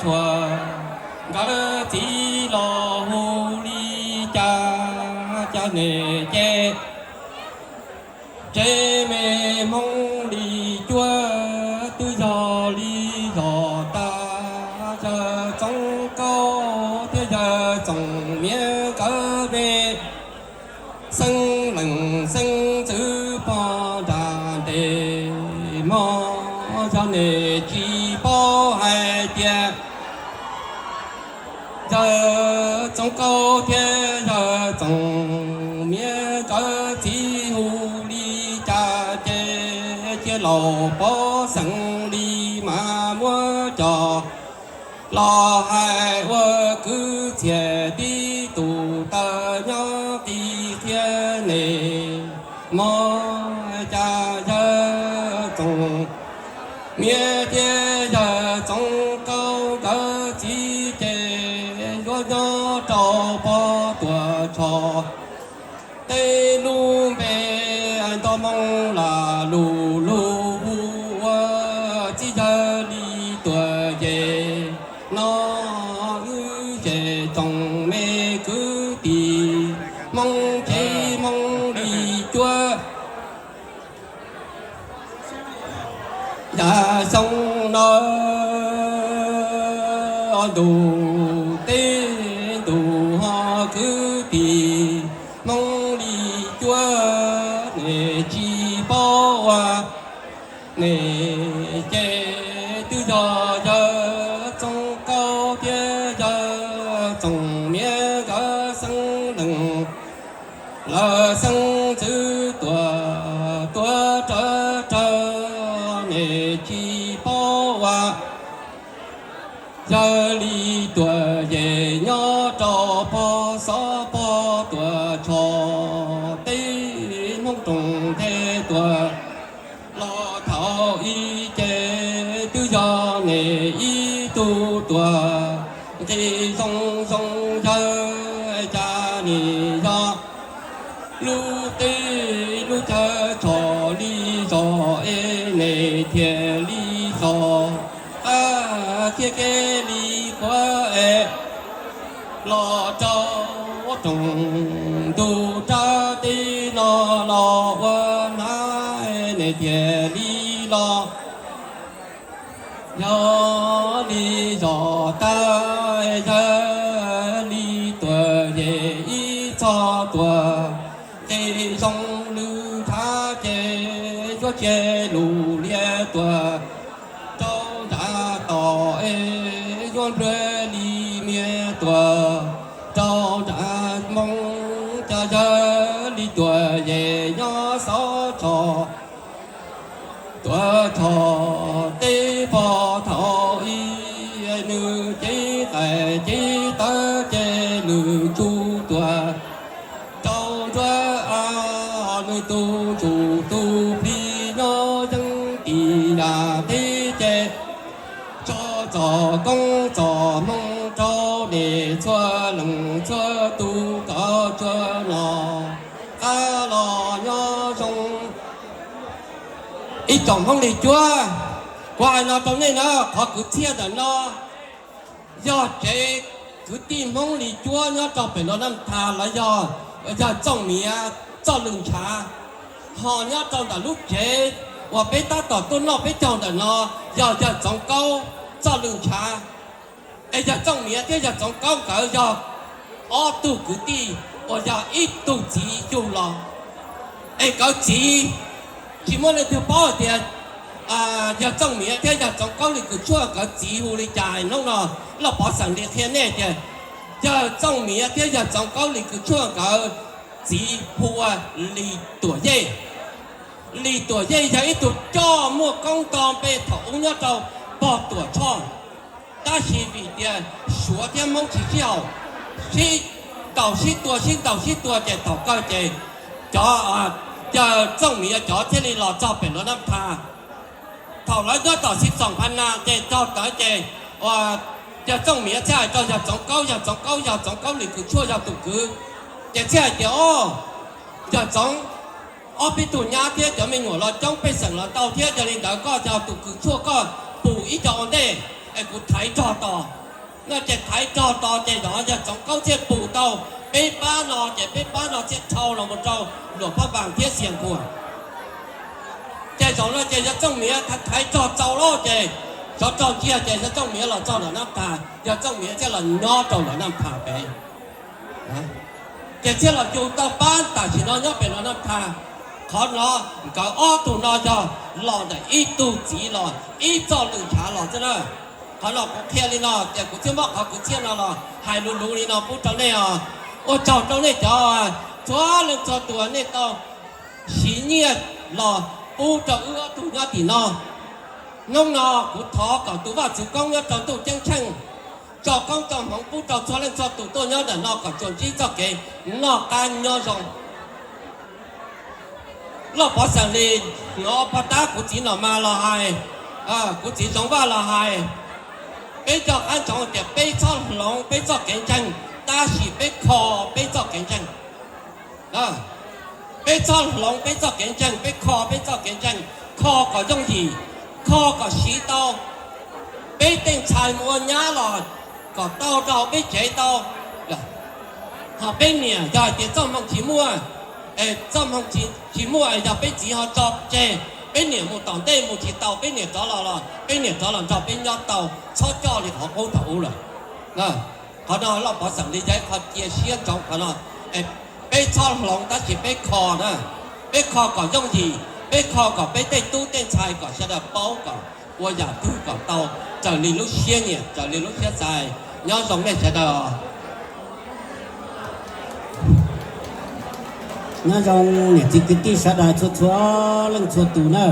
Tshua nkawd txiv los hu li cas, cas nws ces tsev me Hmoob li cuab twb yog li zos tas. Yawg Txoov Kaub thiab yawg Txoov Miav nkawd me xeeb leej xeeb ntxwv pog nram ntes mog, yog nws tsis paub hais tias yawg Txoov Kaub thiab yawg Txoov Miav nkawd txiv hu li cas ces cia laus pov xeem li mas muab cov los hais ua kwv txhiaj tib tug taw nyob qis qhia ne mog. Cas yawg Txoov Miav thiab yawg Txoov Kaub nkawd txiv ces yuav nyob rau pog Tuam Tshos teb lub npe Nto Moo Lam Lus lug hu ua txiv yawg li tuam yem no. Wb zej tsoom me kwv tij Hmoob tsev Hmoob li cuab, yam xyoo no ntuj teb ntuj ho kwv tij Hmoob li cuab, nws tsis paub ua nws ces twb yog yawg Txoov Kaub thiab yawg Txoov Miav nkawd xeeb leej lawv xeeb ntxwv tuaj tuaj rawv rawv, nws tsis paub ua yawg li tuam yem nyob rau pog xov pog Tuam Tshos teb Hmoob rooj nthe tuaj los thaum ub ces twb yog nws ib tug tuam nqi zoo zoo yawg, cas nws yog lub teb lub chaw tshos li zos es nws thiaj li zos qab thiab kev li qhuav es los rau rooj ntug rab teb no los ua na, nws thiaj li los yog li zos tag, yawg li tuam yem ib txog tuam nqi zoo lwj thav ces yuav cia lus liab tuaj rau nram tod es yuav nplua li mias tuaj rau nram Hmoob, cas yawg li tuam yem nyob xov tshos Tuam Tshos teb pog thaum ub, nws cev qais cev tawv ces nws tsuj tuaj rau nruab av, nws tus ntsuj tus plig nyob yeej tim yam teb ces tso txoj koob txoj hmoo rau nej txhua leej txhua tus kom tsuag no qab los nyob zoo. Ib tsoom Hmoob li cuab, kuv hais no rau nej na, qhov kwv txhiaj ntawm no yog tsev kwv tij Hmoob li cuab nyob rau pem Luas Naj Thas los yog yawg Txooj Miav txoj lw ntshav, ho nyob rau ntawm lub tsev uas peb tab tom tuaj noj peb caug ntawm no yog yawg Txoov Kaub txoj lw ntshav. Es yawg Txooj Miav thiab yawg Txoov Kaub nkawd yog ob tug kwv tij uas yog ib tug txiv yug los. Es nkawd txiv tsis muaj leej twg paub hais tias yawg Txooj Miav thiab yawg Txoov Kaub Lis Kws Tshuaj nkawd txiv hu li cas. Hnub no Lauj Pov Xeem li qhia nej tias yawg Txooj Miav thiab yawg Txoov Kaub Lis Kws Tshuaj nkawd txiv hu ua Lis Tuam Yej. Lis Tuam Yej yog ib tug coj muaj koob nto npe thaum ub nyob rau pog Tuam Tshoj, tab sis vim tias Suav thiab Hmoob tsis sib haum, sib ntaus sib tua sib ntaus sib tua ces thaum kawg ces cov yawg Txooj Miav cov thiaj li los txog pem Luas Naj Thas. Thaum lawv nyob tom Xib Xoom Pha Nas ces txog tawd ces yawg Txooj Miav thiaj hais rau yawg Txoov Kaub, yawg Txoov Kaub, yawg Txoov Kaub Lis Kws Tshuaj yog tus kwv, ces thiaj hais tias, o, yawg Txoov, ob peb tug nyab thiab cov me nyuam los coob, pej xeem los ntau thiab, yog li ntawd koj yog tus kws tshuaj koj pum ib co ua ntej. Es kuv thaiv rog tos, no ces thaiv rog tos ces zov yog Txoov Kaub thiaj pum tau peb pab no, ces peb pab no thiaj dhau los mus rau Luam Phaj Npas thiab Xias Khuam. Ces zaum no ces yog Txooj Miav thaiv rog txaus lawm ces sov rog ntsia ces yog Txooj Miav los txog Luam Nab Thas, yog Txooj Miav thiaj los nyob rau Luam Nab Thas pem. Ces thiaj los yug tau pab tam sim no nyob pem Luam Nab Thas. Qhov no nkawd ob tug no yog los ntawm ib tug txiv los ib txoj lwm ntshav los xwb na. Qhov no kuv qhia li no ces kuv thiaj muab qhov kwv txhiaj no los hais luv luv li no pub rau nej os. Ua tsaug rau nej cov txhua leej txhua tus nej tau siv nyiaj los pub rau wb ob tug nyob tim no. Hnub no kuv thov kom tus Vaj Txwv Koob nyob rau ntuj ceeb tsheej tso koob tso hmoov pub rau txhua leej txhua tus tuaj nyob ntawm no kom tsuas ntsib txoj kev noj qab nyob zoo. Loj Pov Xeem Lis, no pog tab kuv txiv Nom Mas los hais, kuv txiv Zoov Vaj los hais, peb nco qab ntsoov tias peb txhob hloov peb txoj kev ntseeg, tab sis peb kho peb txoj kev ntseeg. Peb txhob hloov peb txoj kev ntseeg, peb kho peb txoj kev ntseeg, kho kom yooj yim, kho kom siv tau. Peb tej ntxhais mus ua nyab los kom tau rau peb tsev tau. Ho peb niam yog hais tias txoj hmoo tsis muaj, txoj hmoo tsis muaj es yog peb txiv ho tso tseg, peb niam mus tom ntej mus tsis tau, peb niam rov los los peb niam rov los nrog peb nyob tau, txhob coj li qhov qub thaum ub lawm. Qhov no Loj Pov Xeem Lis yog ib qho cia siab ntsoov qhov no. Peb txhob hloov tab sis peb kho na, peb kho kom yooj yim, peb kho kom peb tej tub tej ntxhais kom sawv daws paub kom ua yam twg kom tau raws li lub siab nyiam raws li lub siab xav. Nyob zoo nej sawv daws. Nyob zoo niam txiv kwv tij sawv daws txhua txhua leej txhua tus na.